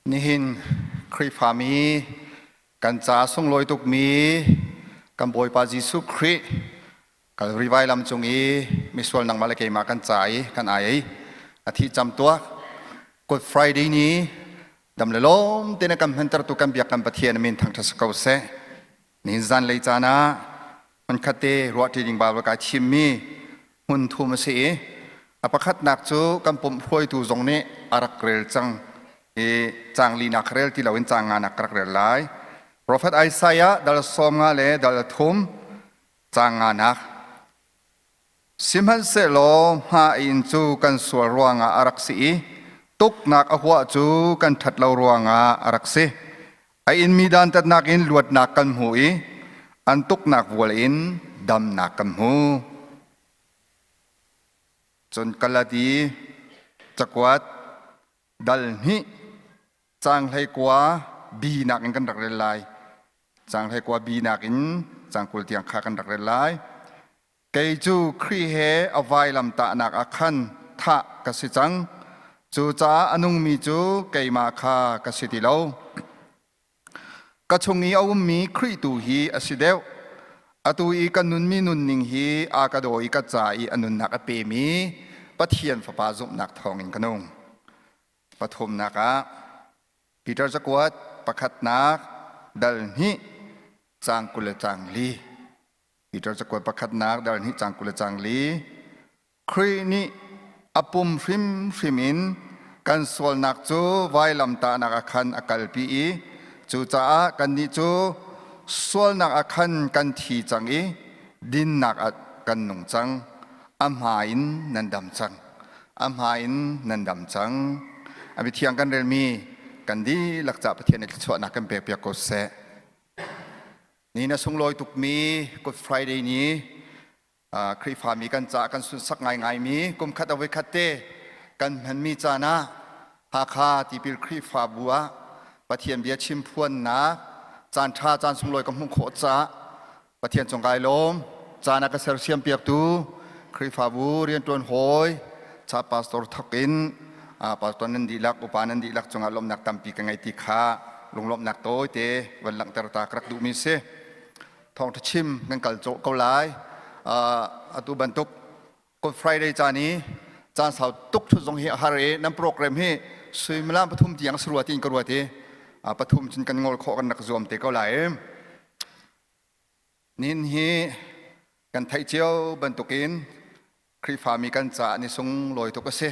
Nihin Khrihfami kan ca sunglawi tukmi kan Bawipa Jesuh Khrih Kalvari vailam cung i misual nangmah le keimah kan ca i kan ai ei a thih camtuak Good Friday ni dam le lawm tein a kan hmantertu kan biak kan Pathian min thangṭhat si ko seh. Nihin zanlei caan ah hmunkhat te ruahṭi ding Bible kai thimmi hmun thum a si i a pakhatnak cu kan pumh hruaitu zong nih a rak rel cang i caang linak rel ti loin caang nganak ka rak rel lai. Profet Isaiah dal 50 le dal 3 caang nganak. Sihmanhsehlaw hma inn cu kan sual ruangah a rak si i tuknak a huah cu kan ṭhat lo ruangah a rak si. A inmi dantatnak in luatnak kan hmu i an tuknak vual in damnak kan hmu. Cun Galati cakuat dal hnih caang 19 bi nakin kan rak rel lai. Caang 19 bi nakin caang 20 tiang kha kan rak rel lai. Kei cu Khrih he a vailamtahnak ah khan thah ka si cang. Cucaah a nungmi cu keimah kha ka si ti lo. Ka chung i a ummi Khrih tu hi a si deuh. Atu i ka nunmi nunning hi a ka daw i ka ca i a nunnak a pemi Pathian Fapa zumhnak thawngin ka nung. Pathumnak ah Peter cakuat pakhatnak dal hnih caang 20 le caang li. Peter cakuat pakhatnak dal hnih caang 20 le caang li. Khrih nih a pum hrimhrim in kan sualnak cu vailamtahnak ah khan a kalpi i cucaah kannih cu sualnak ah khan kan thi cang i dinnak ah kan nung cang. A hma in nan dam cang. A hma in nan dam cang. A mithiang kan relmi kan dihlak ca Pathian nih thluachuahnak kan pekpiak ko seh. Ni na sunglawi tukmi Good Friday ni Khrihfami kan caah kan sunsak ngaingaimi kum khat a voikhat te kan hmanmi caan ah Hakha Tipil Khrihfabu ah Pathian bia chim phuannak caan ṭha caan sunglawi ka hmuh khawh caah Pathian cung kai lawm. Caan a ka sersiam piaktu Khrihfabu rianṭuan hawi cha pastor thok in pastor nan dihlak upa nan dihlak cungah lawmhnak tampi ka ngei ti kha lunglawmhnak tawite van langhter ta ka rak duhmi si. Thawngṭha chim kan kal cawh ko lai. Atu bantuk Good Friday caan i caan sau tuk ṭhut zong hi a har i nan program hi suimilam pathum tiang si rua tiin ka ruat i pathum cun kan ngol khawh kan rak zuam te ko lai. Nihin hi kan theih cio bantukin Khrihfami kan caah ni sunglawi tuk a si.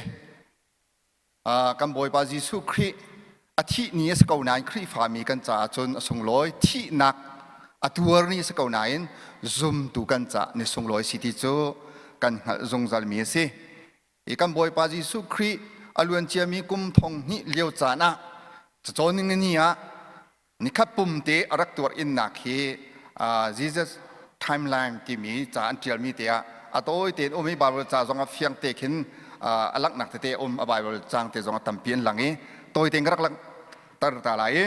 Kan Bawipa Jesuh Khrih a thih ni a si ko nain Khrihfami kan caah cun a sunglawi. Thihnak a tuar ni a si ko nain zumtu kan caah ni sunglawi si ti cu kan hngalh zungzalmi a si. I kan Bawipa Jesuh Khrih a luanciami kum thong hnih lio caan ah cacawn ni ah Nikhat pumte a rak tuar innak hi Jesus timeline timi ca an ṭialmi te ah a tawi tein um i Bible ca zong a fiang te khin a langhnak tete a um a Bible caang te zong a tampi an lang i tawi tein ka rak langhter ta lai i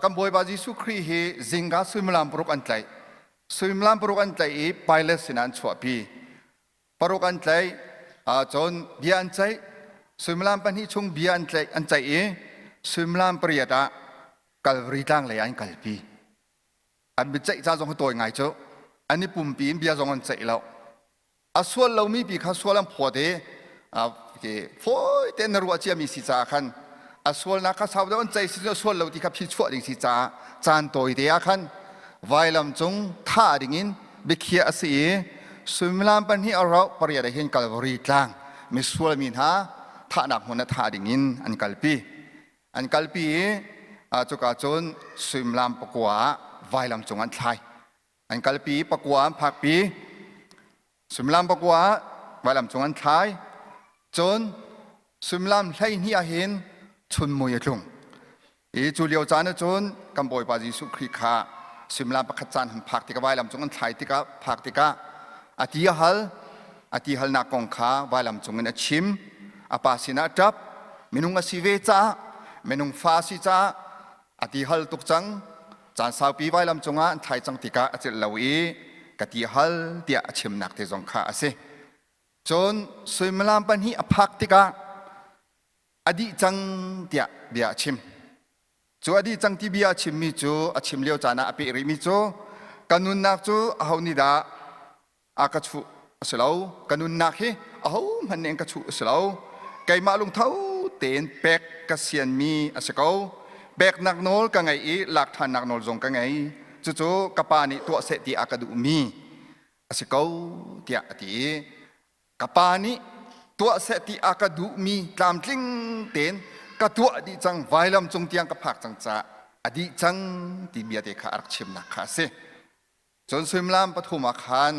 kan Bawipa Jesuh Khrih hi zingka suimilam paruk an tlaih. Suimilam paruk an tlaih i Pilate sinah an chuahpi. Paruk an tlaih cun bia an ceih. Suimilam pahnih chung bia an tlaih an ceih i suimilam pariat ah Kalvari tlang lei ah an kalpi. An biaceih ca zong hi tawi ngai cu. An i pumpi in bia zong an ceih lo. A sual lomi pi kha sual an phawt i fawi tein na ruah ciami si caah khan a sualnak kha sau deuh an ceih si cu a sual lo ti kha phi chuah ding si caah caan tawi te ah khan vailam cung thah dingin biakhiah a si i suimilam pahnih a rauh pariat ah hin Kalvari tlang misual mi hna thahnak hmun ah thah dingin an kalpi. An kalpi i cuka cun suimilam pakua ah vailam cung an thlai. An kalpi i pakua an phakpi. Suimilam pakua ah vailam cung an thlai. Cun suimilam 12 ah hin chunmui a tlung. I cu lio caan ah cun kan Bawipa Jesuh Khrih kha suimilam pakhat caan han phak tikah vailam cung an thlai tikah phak tikah a ti a hal. A ti halnak kong kha vailam cung in a chim. A pa sinah a ṭap. Minung a si ve caah, minung fa a si caah a ti hal tuk cang. Caan saupi vailam cungah an thlai cang tikah a celh lo i ka ti hal tiah a chimnak te zong kha a si. Cun suimilam pahnih a phak tikah a dih cang tiah bia a chim. Cu a dih cang ti bia a chimmi cu a chim lio caan ah a peh rihmi cu ka nunnak cu aho nih dah a ka chuh a si lo ka nunnak hi ahohmanh nih an ka chuh a si lo keimah lungtho tein pek ka sianmi a si ko peknak nawl ka ngei i lak ṭhannak nawl zong ka ngei cucu ka pa nih tuah seh ti a ka duhmi a si ko tiah a ti i ka pa nih tuah seh ti a ka duhmi tlamtling tein ka tuah dih cang vailam cung tiang ka phak cang caah a dih cang ti bia te kha a rak chimnak kha a si. Cun suimilam pathum ah khan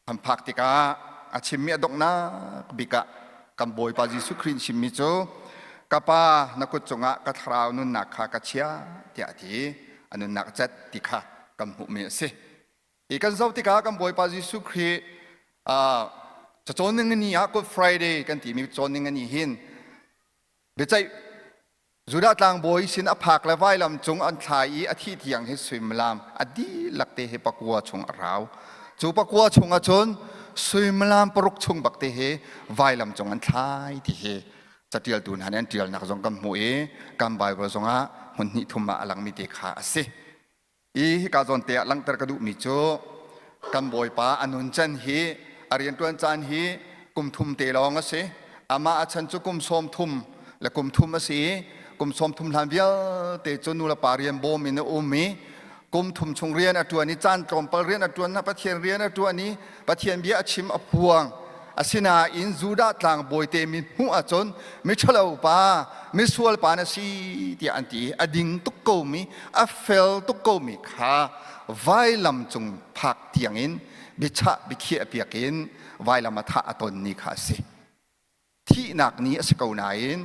kan phak tikah a chimmi a donghnak bik ah kan Bawipa Jesuh Khrih chimmi cu ka pa na kut cungah ka thlarau nunnak kha ka chiah tiah a ti i a nunnak a cet ti kha kan hmuhmi a si. I kan zoh tikah kan Bawipa Jesuh Khrih cacawn ningani ah Good Friday kan timi cawn ningani hin biaceih Judah tlangbawi sin a phak le vailam cung an thlai i a thih tiang hi suimilam a dihlak te hi pakua chung a rau. Cu pakua chung ahcun suimilam paruk chung bak te hi vailam cung an thlai ti hi catialtu hna nih an tialnak zong kan hmuh i kan Bible zongah hmun hnih thum ah a langmi te kha a si. I hika zawn te ah langhter ka duhmi cu kan Bawipa a nun can hi a rianṭuan caan hi kum thum te lawng a si. Amah a chan cu kum 30 le kum thum a si i kum 30 hlan vialte cu nulepa rian bawm in a um i kum thum chung rian a ṭuan i caan tlawmpal rian a ṭuan Pathian rian a ṭuan i Pathian bia a chim a phuang. Asinain Judah tlangbawi te mi hmuh ahcun miṭhalo pa, misual pa na si tiah an ti i a ding tuk komi, a fel tuk komi kha vailam cung phak tiangin biachah biakhiah piak in vailam a thah a ton ni kha a si. Thihnak ni a si ko nain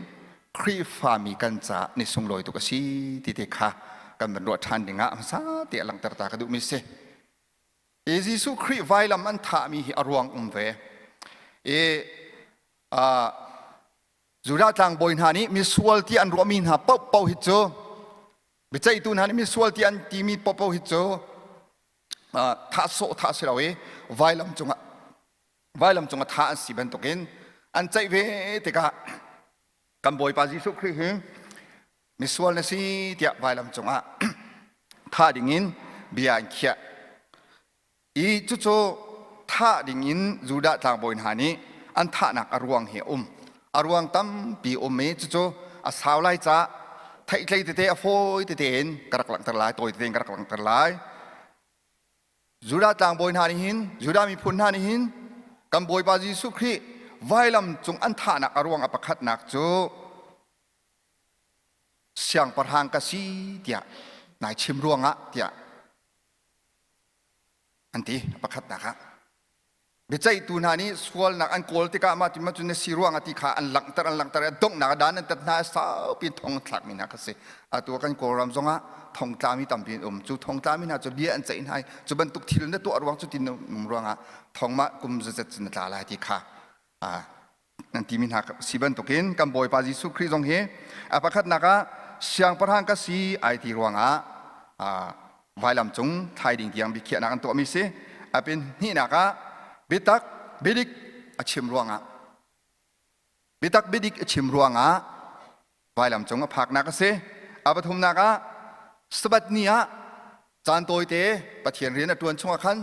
Khrihfami kan caah ni sunglawi tuk a si ti te kha kan van ruah ṭhan dingah hmasa te a langhter ta ka duhmi si. I Jesuh Khrih vailam an thahmi hi a ruang um ve. I uh, Judah tlangbawi hna nih misual ti an ruahmi hna paohpaoh hi cu biaceihtu hna nih misual ti an timi paohpaoh hi cu uh, thah sawh thah si lo i vailam cungah vailam cungah thah an si bantukin an ceih ve tikah kan Bawipa Jesuh Khrih hi misual na si tiah vailam cungah thah dingin bia an khiah i cucu thah dingin Judah tlangbawi hna nih an thahnak a ruang hi a um a ruang tampi um i cucu a sau lai ca theihtlei tete a fawi tete in ka rak langhter lai tawi tete in ka rak langhter lai Judah tlangbawi hna nih hin Judah miphun hna nih hin kan Bawipa Jesuh Khrih vailam cung an thahnak a ruang a pakhatnak cu siangpahrang ka si tiah nai chim ruangah tiah an ti pakhatnak ah biaceihtu hna nih sualnak an kawl tikah mah ti cun na si ruangah ti kha an langhter an langhter i donghnak ah dan an tat hna saupi thong thlakmi hna kha si atu kan kawlram zongah thongtlami tampi an um cu thongtlami hna cu bia an ceih hna i cu bantuk thil na tuah ruang cu tin um ruangah thong mah kum zazet cun na tla lai ti kha nan timi hna si bantukin kan Bawipa Jesuh Khrih zong hi a pakhatnak ah siangpahrang ka si ai ti ruangah vailam cung thlai ding tiang biakhiahnak an tuahmi si a pin hnihnak ah biatak biadik a chim ruangah biatak biadik a chim ruangah vailam cung a phaknak a si a pathumnak ah Sabbath ni ah caan tawite Pathian rian a ṭuan chungah khan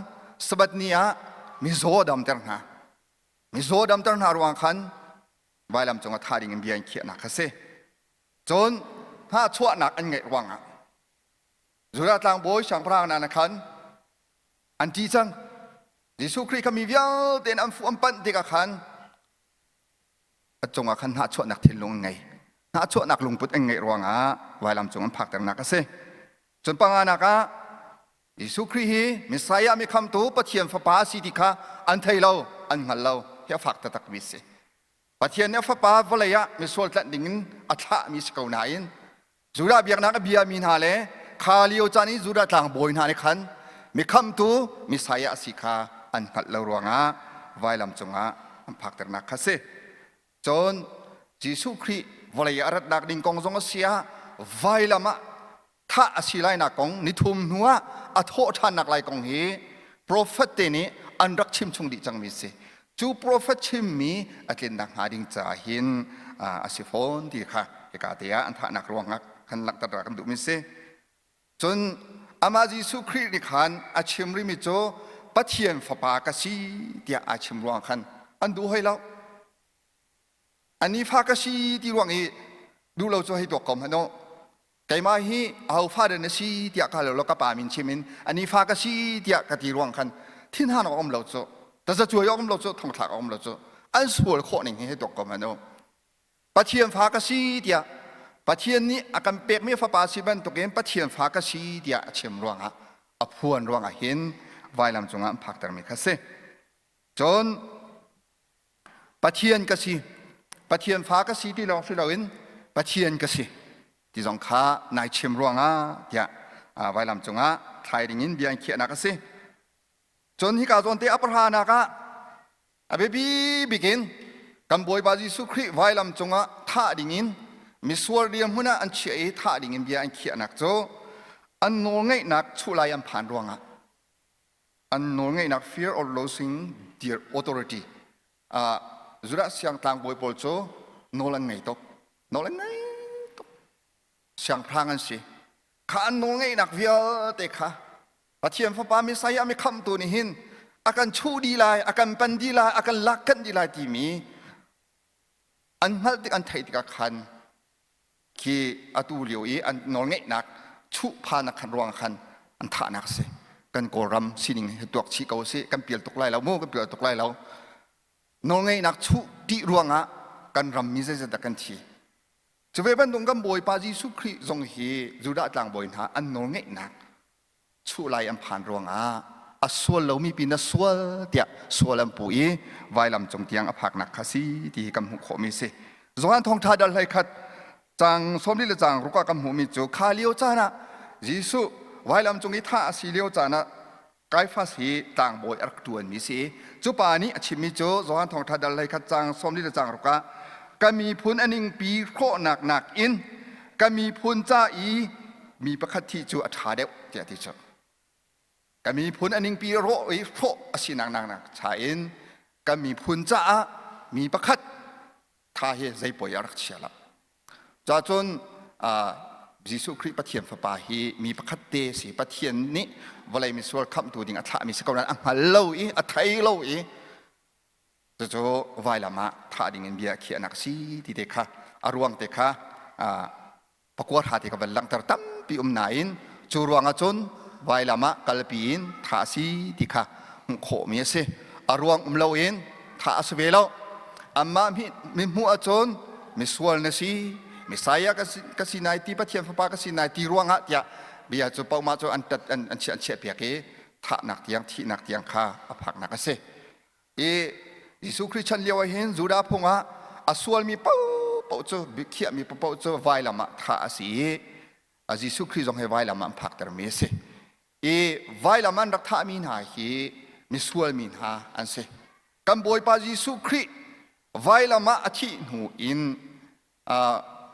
Sabbath ni ah mizaw a damter hna Mizaw damter hna ruang khan vailam cung ah thah ding in bia in khiahnak kha si. Cun hnahchuahnak an ngeih ruangah Judah tlangbawi siangpahrang hna khan an ṭih cang. Jesuh Khrih kha mi vialte in an fuh an panh tikah khan a cungah khan hnahchuahnak thinlung an ngei. Hnahchuahnak lungput an ngeih ruangah vailam cung an phakternak a si. Cun panganak ah Jesuh Khrih hi Messiah mi khamtu Pathian Fapa a si ti kha an thei lo, an hngal lo. Hi a fak taktakmi a si. Pathian nih a Fapa vawlei ah misual tlanh dingin a thlahmi si ko nain Judah biaknak a biami hna le kha lio caan i Judah tlangbawi hna nih khan mi khamtu Messiah a si kha an hngalh lo ruangah vailam cungah an phakternak kha si. Cun Jesuh Khrih vawlei ah a ratnak ding kong zong a si ah vailam ah thah a si lainak kong nithum hnu ah a thawh ṭhannak lai kong hi profet te nih an rak chim chung dih cangmi si. Cu profet chimmi a tlinnak hnga ding caah hin a si fawn ti kha. Hika te ah an thahnak ruangah kan langhter kan duhmi si. Cun amah Jesuh Khrih nih khan a chim rihmi cu Pathian fapa ka si tiah aa chim ruang khan an duh hoi lo. Ani fa ka si ti ruang i duh lo cu hei tuak ko hmanh u. Keimah hi aho fa dah na si tiah ka lo ka pa min chim in ani fa ka si tiah ka ti ruang khan thinhan awk um lo cu tazacuai awk um lo cu thongthlak awk um lo cu an sual khawh ning hi hei tuak ko hmanh u. Pathian fa ka si tiah Pathian nih a kan pekmi fapa si bantukin Pathian fa ka si tiah a chim ruangah a phuan ruangah hin vailam cungah an phaktermi kha si. Cun Pathian ka si, Pathian fa ka si ti lawng si loin Pathian ka si ti zong kha nai chim ruangah tiah vailam cungah thlai dingin bia an khiahnak a si. Cun hika zawn te a pahranak ah a biapi bik in kan Bawipa Jesuh Khrih vailam cungah thah dingin misual dirhmun ah an chiah i thah dingin bia an khiahnak cu an nawlngeihnak chuh lai an phan ruangah an nawlngeihnak fear or losing their authority uh, Judah siangtlang bawi pawl cu nawl an ngei tuk nawl an ngei tuk siangpahrang an si kha an nawlngeihnak vialte kha Pathian Fapa Messiah mi khamhtu nih hin a kan chuh dih lai a kan pan dih lai a kan lak kanh dih lai timi an hngalh tik an theih tikah khan khi atu lio i an nawlngeihnak chuh phanak khan ruang khan an thahnak a si kan kawlram sining hi tuak chih ko si kan pial tuk lai lo mu kan pial tuk lai lo nawlngeihnak chuh tih ruangah kan ram mi zeizat dah kan thi Cu ve bantuk kan Bawipa Jesuh Khrih zong hi Judah tlangbawi hna an nawlngeihnak chuh lai an phan ruangah a sual lomi pi na sual tiah sual an puh i vailam cung tiang a phaknak kha si ti hi kan hmuh khawhmi si. Johan thawngṭha dal hlei khat cang sawmli le cang ruk ah kan hmuhmi cu kha lio caan ah Jesuh vailam cung i thah a si lio caan ah Kaifas hi tlangbawi a rak ṭuanmi si. Cu pa nih a chimmi cu Johan Thawngṭha dal hleikhat caang 40 le caang ruk ah ka miphun a ningpi hrawhnak nakin ka miphun ca i mi pakhat thih cu a ṭha deuh tiah a ti cu. Ka miphun a ningpi rawh i hrawh a sinak nak cha in ka miphun caah mi pakhat tha hi zei poi a rak chia lo. Cacun Jesuh Khrih Pathian Fapa hi mi pakhat te si Pathian nih vawlei misual khamhtu ding a thlahmi si ko nain a hngal lo i a thei lo i cucu vailam ah thah ding in bia a khiahnak si ti te kha a ruang te kha pakua hra te ka van langhter tampi um nain cu ruangah cun vailam ah kalpi in thah a si ti kha hmuh khawhmi a si a ruang um loin thah a si ve lo amah mi hmuh ahcun misual na si Messiah ka si nai ti Pathian fapa ka si nai ti ruangah tiah bia cu pauma cu an tat an an chiah an chiah piak i thahnak tiang thihnak tiang kha a phaknak a si I Jesuh Khrih chan lio ah hin Judah phung ah a sualmi paohpaoh cu biakhiahmi paohpaoh cu vailam ah thah a si i Jesuh Khrih zong hi vailam ah an phaktermi a si. I vailam an rak thahmi hna hi misual mi hna an si. Kan Bawipa Jesuh Khrih vailam ah a thih hnu in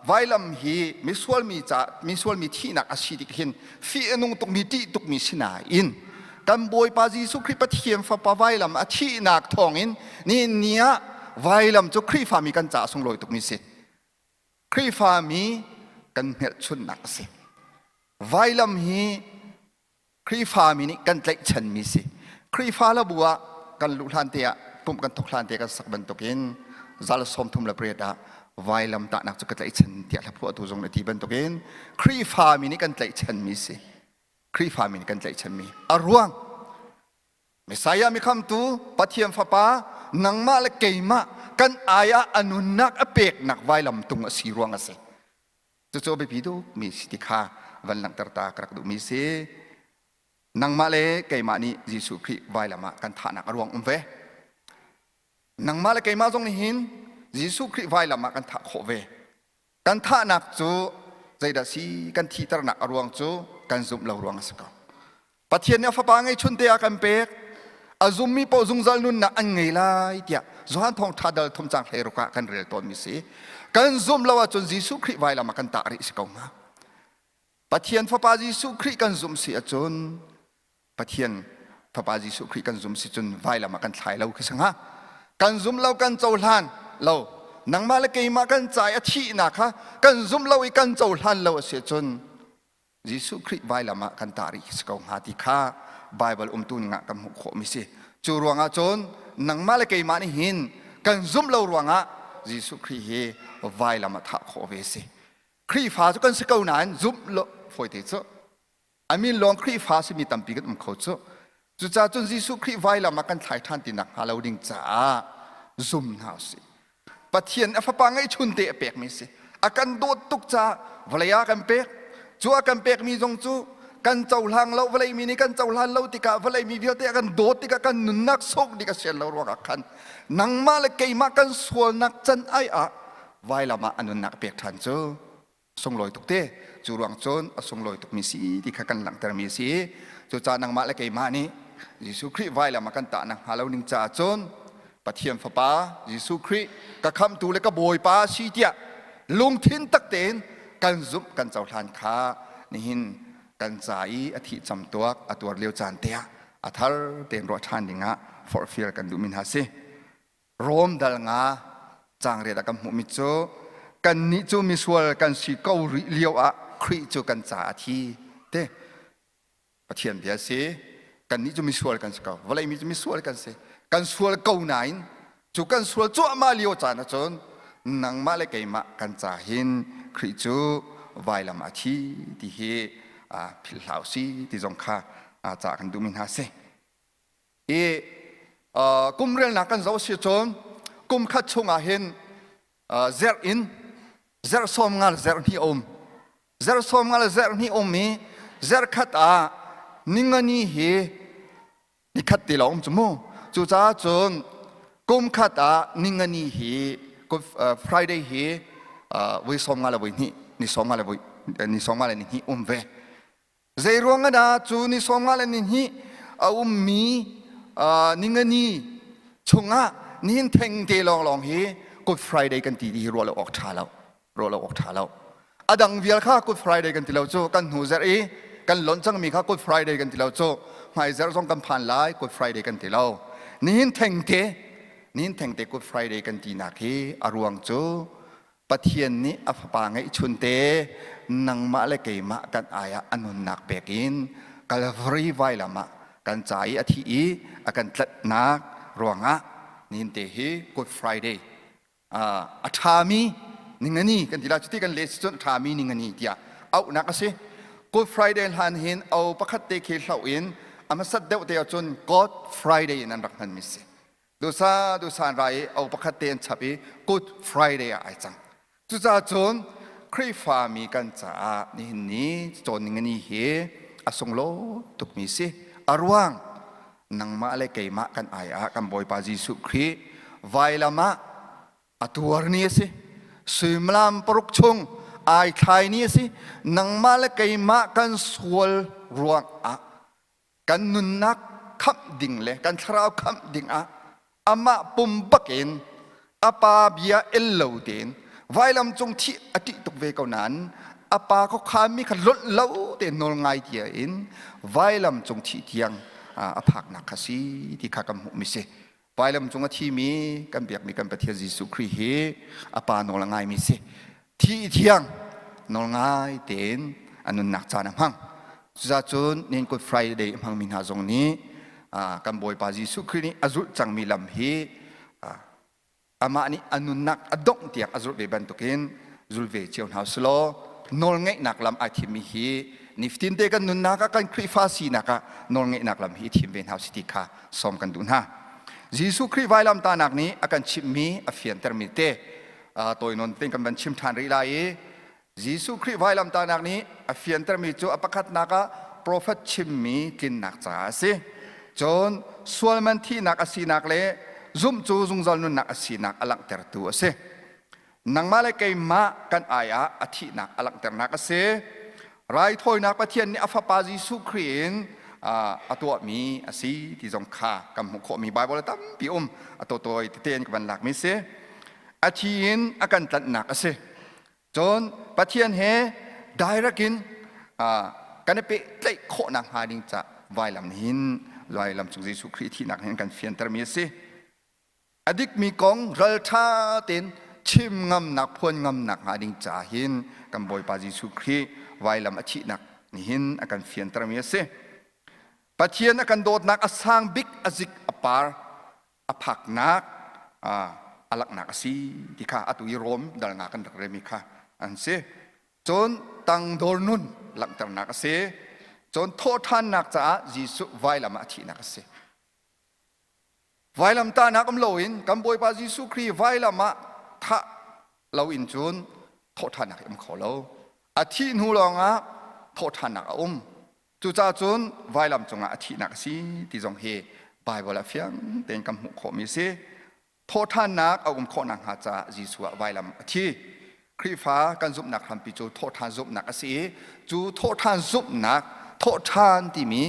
vailam hi misual mi ca misual mi thihnak a si tik hin fih a nung tukmi ṭih tukmi si nain kan Bawipa Jesuh Khrih Pathian Fapa vailam a thihnak thawngin nihin ni ah vailam cu Khrihfami kan caah sunglawi tukmi si Khrihfami kan hmelchunhnak a si vailam hi Khrihfami nih kan tlaihchanmi si. Khrihfa labu ah kan luh hlan te ah pumh kan thok hlan te kan sak bantukin zal 38 ah vailam tahnak cu ka tlaihchan tiah hlaphuahtu zong na ti bantukin Khrihfami nih kan tlaihchanmi si. Khrihfami nih kan tlaihchanmi. A ruang Messiah mikhamtu Pathian Fapa nangmah le keimah kan ai ah a nunnak a peknak vailam tung a si ruang a si. Cucu a biapi tukmi si ti kha van langhter ta ka rak duhmi si. Nangmah le keimah nih Jesuh Khrih vailam ah kan thahnak a ruang um ve. Nangmah le keimah zong nih hin Jesuh Khrih vailam ah kan thah khawh ve. Kan thahnak cu zeidah si kan thihternak a ruang cu kan zumh lo ruang a si ko. Pathian nih a fapa ngeihchun te a kan pek. A zummi paoh zungzal nunnak an ngei lai tiah Johan thawngṭha dal thum cang 16 ah kan rel tawnmi si. Kan zumh lo ahcun Jesuh Khrih vailam ah kan tah rih si ko hnga. Pathian fapa Jesuh Khrih kan zumh si ahcun Pathian fapa Jesuh Khrih kan zumh si cun vailam ah kan thlai lo khi si hnga. Kan zum lo kan cohlan lo. Nangmah le keimah kan ca i a thihnak kha kan zumh lo i kan cohlan lo a si ahcun Jesuh Khrih vailam ah kan tah rih si ko hnga ti kha Baibal umtu ning ah kan hmuh khawhmi si. Cu ruangah cun nangmah le keimah nih hin kan zumh lo ruangah Jesuh Khrih hi vailam ah thah khawh ve si. Khrihfa cu kan si ko nain zumh lo fawite cu a min lawng Khrihfa simi tampi kan um kho cu. Cucaah cun Jesuh Khrih vailam ah kan thlai ṭhan ti nak hnga lo ding caah zum hna usih. Pathian a fapa ngeihchun te a pekmi si. A kan dawt tuk caah vawlei ah kan pek. Cu a kan pekmi zong cu kan cohlang lo vawlei mi nih kan cohlan lo tikah vawlei mi vialte a kan dawt tikah kan nunnak suk ding a sian lo ruangah khan nangmah le keimah kan sualnak can ai ah vailam ah a nunnak a pek ṭhan cu sunglawi tuk te. Cu ruang cun a sunglawi tukmi si ti kha kan langhtermi a si. Cucaah nangmah le keimah nih Jesuh Khrih vailam ah kan tahnak hnga lo ning caah cun Pathian Fapa Jesuh Khrih ka khamhtu le ka Bawipa si tiah lungthin tak tein kan zumh kan cohlan kha nihin kan ca i a thih camtuak a tuar lio caan te ah a thar tein ruah ṭhan dingah forhfial kan duhmi hna si. Rom dal nga cangriat ah kan hmuhmi cu kannih cu misual kan si ko rih lio ah Khrih cu kan caah a thi te Pathian bia si. Kannih cu misual kan si ko, vawlei mi cu misual kan si, kan sual ko nain cu kan sual cuahmah lio caan ahcun nangmah le keimah kan ca hin Khrih cu vailam a thi ti hi philh hlah si ti zong kha ca kan duhmi hna si. I kum relnak kan zoh si cun kum khat chungah hin zerh in zerh sawm ngal zerh hnih um, zerh sawm ngal zerh hnih um i zerh khat ah ningani hi nikhat ti lo um cu mu. Cucaah cun kum khat ah ningani hi Friday hi voi sawm nga le voi hnih, ni sawm nga le voi ni sawm nga le ni hnih um ve. Zeiruang ah dah cu ni 50 le ni hnih a ummi ningani chungah nihin theng te lawnglawng hi Good Friday kan ti ti hi ruah lo awk ṭha lo, ruah lo awk ṭha lo. A dang vial kha Good Friday kan ti lo cu. Kan hnu zarh i kan lonh cangmi kha Good Friday kan ti lo cu. Hmai zarh zong kan phan lai, Good Friday kan ti lo. Nihin theng te, nihin theng te Good Friday kan tinak hi a ruang cu Pathian nih a fapa ngeihchunte nangmah le keimah kan ai ah a nunnak pek in Calvary vailam ah kan ca i a thih i a kan tlatnak ruangah nihin te hi Good Friday, a ṭhami ningani kan ti la. Cuti kan leh si cun a ṭhami ningani tiah auhnak a si. Good Friday hlan hin o pakhat te khi hloh in a hmasat deuh te ahcun God Friday in an rak hmanmi si. Dusa dusa an ra i o pakhat te an chap i Good Friday ah ai cang. Cucaah cun Khrihfami kan caah nihin ni cawn ning ni hi a sunglawi tukmi si. A ruang nangmah le keimah kan ai ah kan Bawipa Jesuh Khrih vailam ah a tuar ni a si. Suimilam paruk chung ai thlai ni a si. Nangmah le keimah kan sual ruang ah kan nunnak khamh ding le kan thlarau khamh ding ah amah pum bakin a pa bia el lo tein vailam cung thih a ṭih tuk ve ko nain a pa khuakhanmi kha lonh lo tein nawl ngai tia in vailam cung thih tiang a phaknak kha si ti kha kan hmuhmi si. Vailam cung a thimi kan biakmi kan Pathian Jesuh Khrih hi a pa nawl a ngaimi si. Thi i thiang nawl ngai tein a nunnak caan a hmang. Cucaah cun nihin Good Friday a hmangmi hna zong nih kan Bawipa Jesuh Khrih nih a zulh cangmi lam hi amah nih a nunnak a dongh tiang a zulh ve bantukin zul ve cio hna usih law nawlngaihnak lam ai thimmi hi nifatin te kan nunnak ah, kan Khrihfa sinak ah nawlngaihnak lam hi i thim ve hna usih ti kha sawm kan duh hna. Jesuh Khrih vailamtahnak nih a kan chimhmi a fiantermi te tawi nawn tein kan van chim ṭhan rih lai i Jesuh Khrih vailamtahnak nih a fiantermi cu a pakhatnak ah profet chimmi tlinnak caah a si. Cun sualman thihnak a sinak le zumh cu zungzal nunnak a sinak a langhtertu a si. Nangmah le keimah kan ai ah a thihnak a langhternak a si. Raithawinak Pathian nih a fapa Jesuh Khrih in a tuahmi a si ti zong kha kan hmuh khawhmi Baibal tampi um, a tawtawi tete in ka van lakmi si. A thi in a kan tlanhnak a si. Cun Pathian he direct in kan i pehtlaih khawhnak hnga ding ca vailam hin vailam cung Jesuh Khrih thihnak hin kan fiantermi a si. A dikmi kong ralṭha tein chim ngamnak phuan ngamnak hnga ding ca hin kan Bawipa Jesuh Khrih vailam a thihnak nihin a kan fiantermi a si. Pathian a kan dawtnak a sang bik a zik a par a phaknak a laknak a si ti kha atu i Rom dal nga kan rak remi kha an si. Cun tangdor nun langhternak a si. Cun thawhṭhannak caah Jesuh vailam ah a thihnak a si. Vailamtahnak um loin kan Bawipa Jesuh Khrih vailam ah thah loin cun thawhṭhannak a um kho lo. A thih hnu lawngah thawhṭhannak a um. Cucaah cun vailam cungah a thihnak a si ti zong hi Baibal ah fiang tein kan hmuh khawhmi a si. Thawhṭhannak a um khawh nakhnga caah Jesuh ah vailam a thi. Khrihfa kan zumhnak hrampi cu thawhṭhan zumhnak a si i cu thawhṭhan zumhnak thawhṭhan timi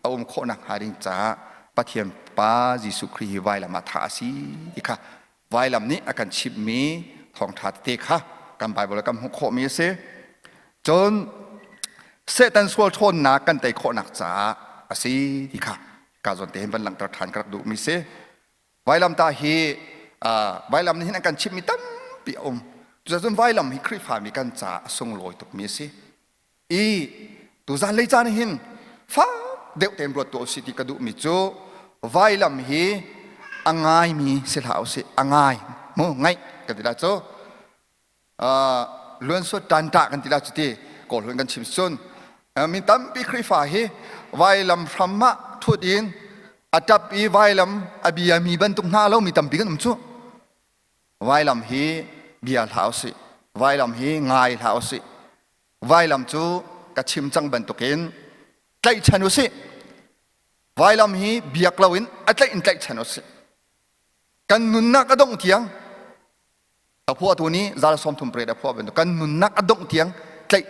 a um khawh nakhnga ding caah Pathian Pa Jesuh Khrih hi vailam ah thah a si ti kha vailam nih a kan chimhmi thawngṭha tete kha kan Baibal ah kan hmuh khawhmi a si. Cun Satan sual ṭhawnnak kan tei khawhnak caah a si ti kha ka zawn te hin van langhter ṭhan ka rak duhmi si. Vailamtah hi vailam nih hin an kan chimhmi tampi a um. Cucaah vailam hi Khrihfami kan caah a sunglawi tukmi a si. I tuzan lei caan hin fak deuh tein ruat tuah usih ti ka duhmi cu vailam hi a ngaimi si hlah usih a ngai mu ngaih kan ti la cu luansuat ṭanṭah kan ti la cuti kawl hun kan chim cun mi tampi Khrihfa hi vailam hram ah ṭhut in a ṭap i vailam a biami bantuk hna lo mi tampi kan um cu vailam hi bia hlah usih vailam hi ngai hlah usih vailam cu ka chim cang bantukin tlaihchan usih vailam hi biak loin a tlaih in tlaihchan usih kan nunnak a dongh tiang A phuahtu nih zal 30 pret a phuah bantuk kan nunnak a dongh tiang tlaih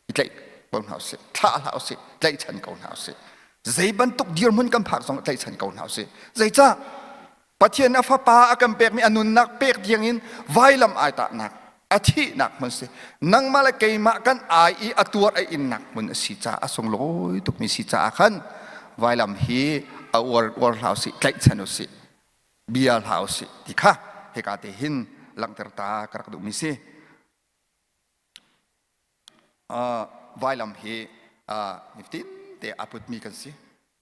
i tlaih ko hna usih thlah hlah usih tlaihchan ko hna usih zei bantuk dirhmun kan phak zong tlaihchan ko hna usih zeicah Pathian a fapa a kan pekmi a nunnak pek tiang in vailam ai tahnak a thihnak hmun si nangmah le keimah kan ai i a tuar a innak hmun a si caah a sunglawi tukmi si caah khan vailam hi a uar uar hlah usih tlaihchan usih bia hlah usih ti kha hika te hin langhter ta ka rak duhmi si. Uh, vailam hi uh, nifatin te a putmi kan si.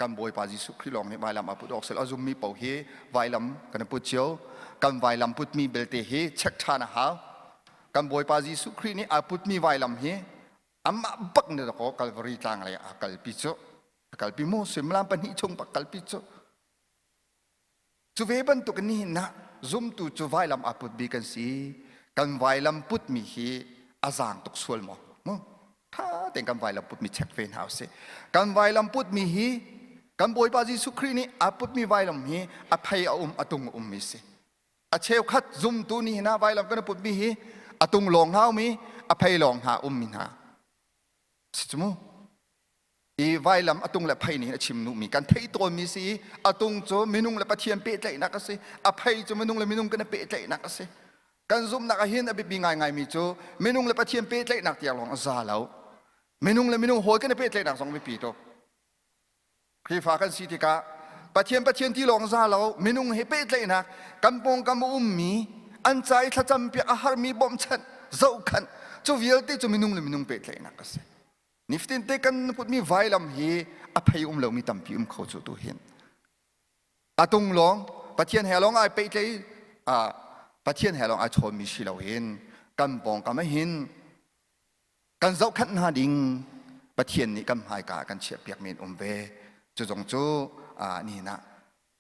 Kan Bawipa Jesuh Khrih lawng nih vailam a put awk sel a zummi paoh hi vailam kan put cio. Kan vailam putmi belte hi check ṭhan a hau. Kan Bawipa Jesuh Khrih nih a putmi vailam hi amah bak nih dakaw Calvary tlang lei a kalpi cu. A kalpi mu suimilam pahnih chung bak kalpi cu. Cu ve bantuk in nihin ah zumtu cu vailam aa putmi kan si. Kan vailam putmi hi a zaang tuk sual maw? Mu? Tha tein kan vailam putmi check ve hna usih. Kan vailam putmi hi kan Bawipa Jesuh Khrih nih aa putmi vailam hi a phei a um a tung a ummi si. A cheukhat zumtu nihin ah vailam kan i putmi hi a tung lawng hna um i a phei lawng hna ummi hna. Si cu mu? I vailam a tung le phei nih a chim duhmi kan theih tawnmi si i a tung cu minung le Pathian pehtlaihnak a si a phei cu minung le minung kan i pehtlaihnak a si kan zumhnak ah hin a biapi ngaingaimi cu minung le Pathian pehtlaihnak tiang lawng a za lo minung le minung hawi kan i pehtlaihnak zong biapi tuk Khrihfa kan si tikah Pathian Pathian ti lawng za lo minung he pehtlaihnak kan pawngkam a ummi an ca i thlacam piak a harmi bawmhchanh zohkhanh cu vialte cu minung le minung pehtlaihnak a si Nifatin te kan putmi vailam hi a phei um lomi tampi um kho cu tu hin. A tung lawng Pathian he lawng ai peihtlei Pathian he lawng ai chawnmi si loin kan pawngkam ah hin kan zohkhenh hna ding Pathian nih kan hmaika ah kan chiahpiakmi an um ve. Cu zong cu nihin ah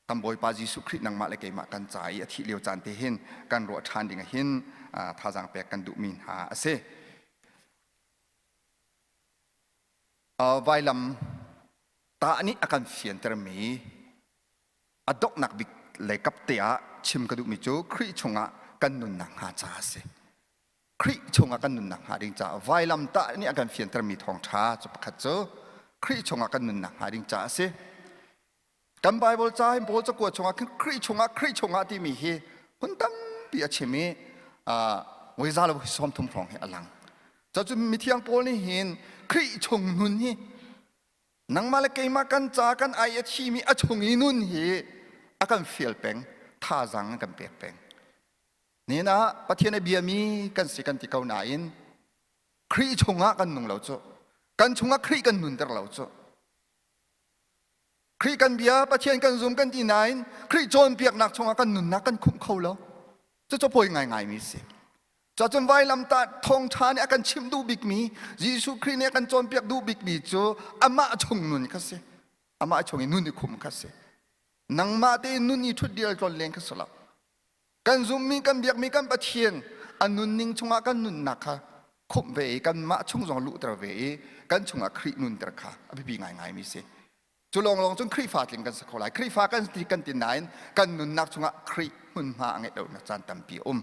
kan Bawipa Jesuh Khrih nangmah le keimah kan ca i a thih lio caan te hin kan ruah ṭhan ding ah hin thazaang pek kan duhmi hna a si. Vailam tah nih a kan fiantermi a donghnak bik lei kap te ah chim ka duhmi cu Khrih chungah kan nunnak hnga caah a si. Khrih chungah kan nunnak hnga ding caah vailam tah nih a kan fiantermi thawngṭha cu pakhat cu Khrih chungah kan nunnak hnga ding caah a si. Kan Baibal ca hin Paul cakuat chungah Khrih chungah Khrih chungah timi hi hun tampi a chim i voi za lo 30 hrawng hi a lang. Cacun mithiang Paul nih hin Khrih chung nun hi nangmah le keimah kan ca kan ai a thimi a chung i nun hi a kan fial peng, thazaang a kan pek peng. Nihin ah Pathian a biami kan si kan ti ko nain Khrih chungah kan nung lo cu. Kan chungah Khrih kan nunter lo cu. Khrih kan bia Pathian kan zum kan ti nain Khrih cawnpiaknak chungah kan nunnak kan khumh kho lo. Cucu poi ngaingaimi si. Cacun vailamtah thawngṭha nih a kan chimh duh bikmi Jesuh Khrih nih a kan cawnpiak duh bikmi cu amah chung nun kha si. Amah chung i nun i khumh kha si. Nangmah tein nun i ṭhut dial tlon len kha si lo. Kan zummi kan biakmi kan Pathian a nunning chungah kan nunnak kha khumh ve i kanmah chung zong luhter ve i kan chungah Khrih nunter kha a biapi ngaingaimi si. Cu lawnglawng cun Khrihfa tling kan si kho lai. Khrihfa kan ti kan ti nain kan nunnak chungah Khrih hmunhma a ngeih lonak caan tampi a um.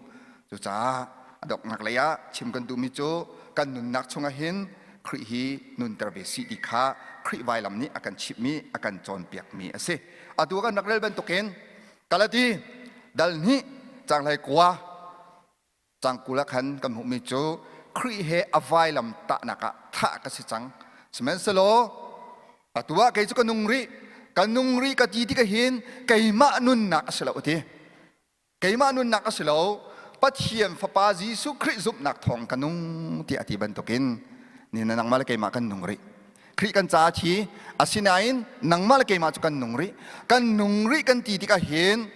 Cucaah a donghnak lei ah chim kan duhmi cu kan nunnak chungah hin Khrih hi nunter ve sih ti kha Khrih vailam nih a kan chimhmi a kan cawnpiakmi a si. Atu kan rak rel bantukin Galati dal hnih canghlei kua cangkul ah khan kan hmuhmi cu Khrih he a vailam tahnak ah thah ka si cang. Sihmanhsehlaw atu ah kei cu ka nung rih, ka nung rih ka ti tikah hin keimah nunnak a si lo a ti. Keimah nunnak a si lo, Pathian Fapa Jesuh Khrih zumhnak thawng ka nung tiah a ti bantukin ni na nangmah le keimah kan nung rih. Khrih kan caah thi asinain nangmah le keimah cu kan nung rih. Kan nung rih kan ti tikah hin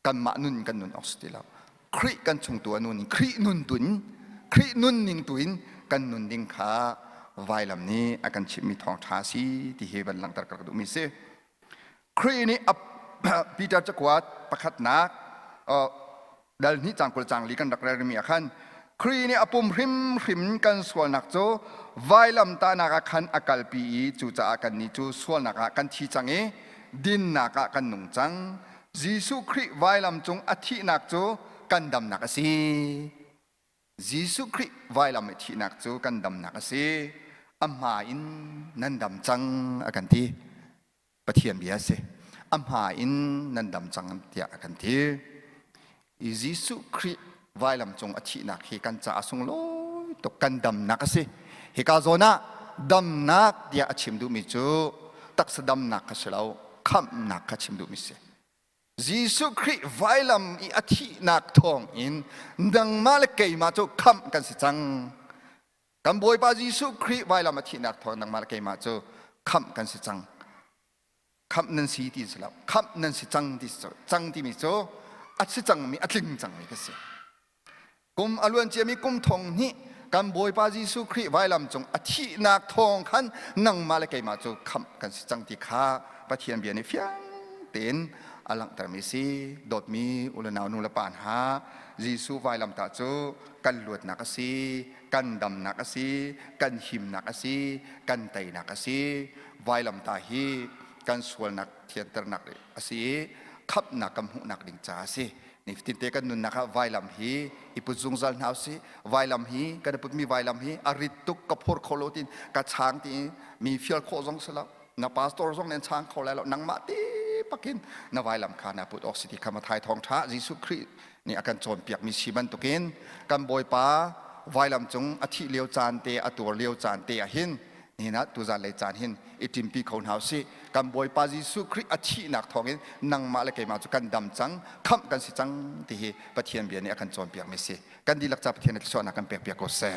kanmah nun kan nun awk si ti lo. Khrih kan chung tu a nun in Khrih nun tu in Khrih nun ning tu in kan nun ding kha vailam nih a kan chimhmi thawngṭha a si ti hi van langhter ka rak duhmi si. Khrih nih Peter cakuat pakhatnak dal hnih cang 20 cang li kan rak relmi ah khan Khrih nih a pum hrimhrim kan sualnak cu vailam tahnak ah khan a kalpi i cucaah kannih cu sualnak ah kan thi cang i dinnak ah kan nung cang. Jesuh Khrih vailam cung a thihnak cu kan damnak a si. Jesuh Khrih vailam i thihnak cu kan damnak a si. A hma in nan dam cang a kan ti. Pathian bia a si. A hma in nan dam cang tiah a kan ti. I Jesuh Khrih vailam cung a thihnak hi kan caah sunglawi tuk kan damnak a si. Hika zawn ah damnak tiah a chim duhmi cu taksa damnak kha si lo, khamhnak kha chim duhmi si. Jesuh Khrih vailam i a thihnak thawng in nangmah le keimah cu khamh kan si cang. Kan Bawipa Jesuh Khrih vailam a thihnak thawng nangmah le keimah cu khamh kan si cang. Khamh nan si ti si lo. Khamh nan si cang ti si cang timi cu a si cangmi a tling cangmi ka si. Kum a luan ciami kum thong hnih kan Bawipa Jesuh Khrih vailam cung a thihnak thawng khan nangmah le keimah cu khamh kan si cang ti kha Pathian bia nih fiang tein a langhtermi si. Dawtmi u le nau nu le pa hna Jesuh vailamtah cu kan luatnak a si, kan damnak a si, kan himnak a si, kan teinak a si. Vailamtah hi kan sualnak thianternak a si i khamhnak kan hmuhnak ding ca a si. Nifatinte kan nunnak ah vailam hi i put zungzal hna usih. Vailam hi kan i putmi vailam hi a rit tuk ka phur kho lo tin ka chang ti mi fial khawh zong si lo. Na pastor zong nih an chang kho lai lo. Nangmah te pakin na vailam kha na put awk si ti kha Mathai thawngṭha Jesuh Khrih nih a kan cawnpiakmi si bantukin kan Bawipa vailam cung a thih lio caan te a tuar lio caan te ah hin nihin ah tuzan lei caan hin i ṭimpi kho hna usih. Kan Bawipa Jesuh Khrih a thihnak thawngin nangmah le keimah cu kan dam cang, khamh kan si cang ti hi Pathian bia nih a kan cawnpiakmi si. Kan dihlak ca Pathian nih thluachuahnak kan pekpiak ko seh.